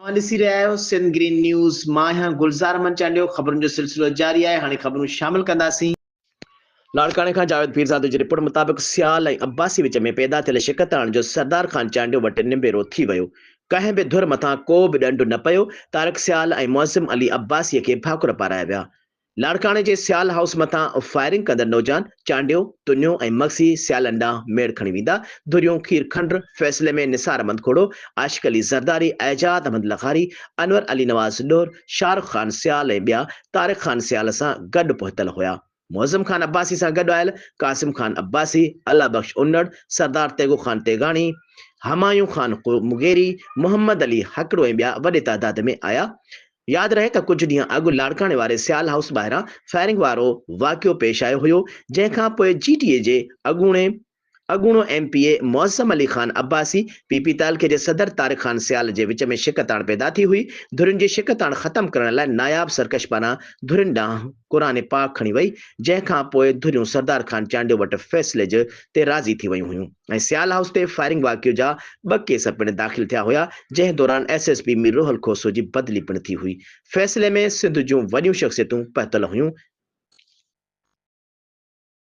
اوهان ڏسي رهيا آهيو سنڌ گرين نيوز، مان آهيان گلزار احمد چانڊيو، خبرن جو سلسلو جاري آهي، هاڻي خبرون شامل ڪنداسين. لاڙڪاڻي کان جاويد پيرزادو جي رپورٽ مطابق سيال ۽ عباسي وچ ۾ پيدا ٿيل شڪتاڻ جو سردار خان چانڊيو وٽ نبيرو ٿي ويو، ڪنهن به ڌر مٿان ڪو به ڏنڊ نه پيو، طارق سيال ۽ معظم علي عباسي کي ڀاڪر پارايا ويا، لاڙڪاڻي جي سيال هائوس مٿان فائرنگ ڪندڙ نوجوان چانڊيو، تنيو ۽ مگسي سيالن ڏانهن ميڙ کڻي ويندا، ڌريون کير کنڊ فيصلي ۾ نثار احمد کوڙو، عاشق علي زرداري، اعجاز احمد لغاري، انور علي نواز ڏوهر، شاهرخ خان سيال ۽ ٻيا طارق خان سيال سان گڏ پهتل هيا. معظم خان عباسي سان گڏ آيل قاسم خان عباسي، الله بخش انڙ، سردار تيغو خان تيغاڻي، همايون خان مغيري، محمد علي هڪڙو ۽ ٻيا وڏي تعداد ۾ آيا. ياد رهي ته ڪجهه ڏينهن اڳ لاڙڪاڻي واري سيال هائوس ٻاهران فائرنگ وارو واقعو پيش آيو هيو، جنهن کان پوء جي ڊي اي جي اڳوڻي اڳوڻو M P A Moazzam Ali Khan Abbasi, P P تعلقي جي صدر طارق خان سيال جي وچ ۾ شڪ تاڻ پيدا ٿي هئي، ڌرين جي شڪ تاڻ ختم ڪرڻ لاء ناياب سرڪش پاران ڌرين ڏانهن قرآن پاڪ کڻي وئي، جنهن کان پوء ڌريون سردار خان چانڊيو وٽ فيصلي جي تي راضي ٿي ويون هيون ۽ سيال هائوس تي فائرنگ واقعو جا ٻه ڪيس پڻ داخل ٿيا هيا، جنهن دوران S S P Mir Rohal Khoso جي بدلي پڻ ٿي هئي. فيصلي ۾ سنڌ جون وڏيون شخصيتون پهتل هيون.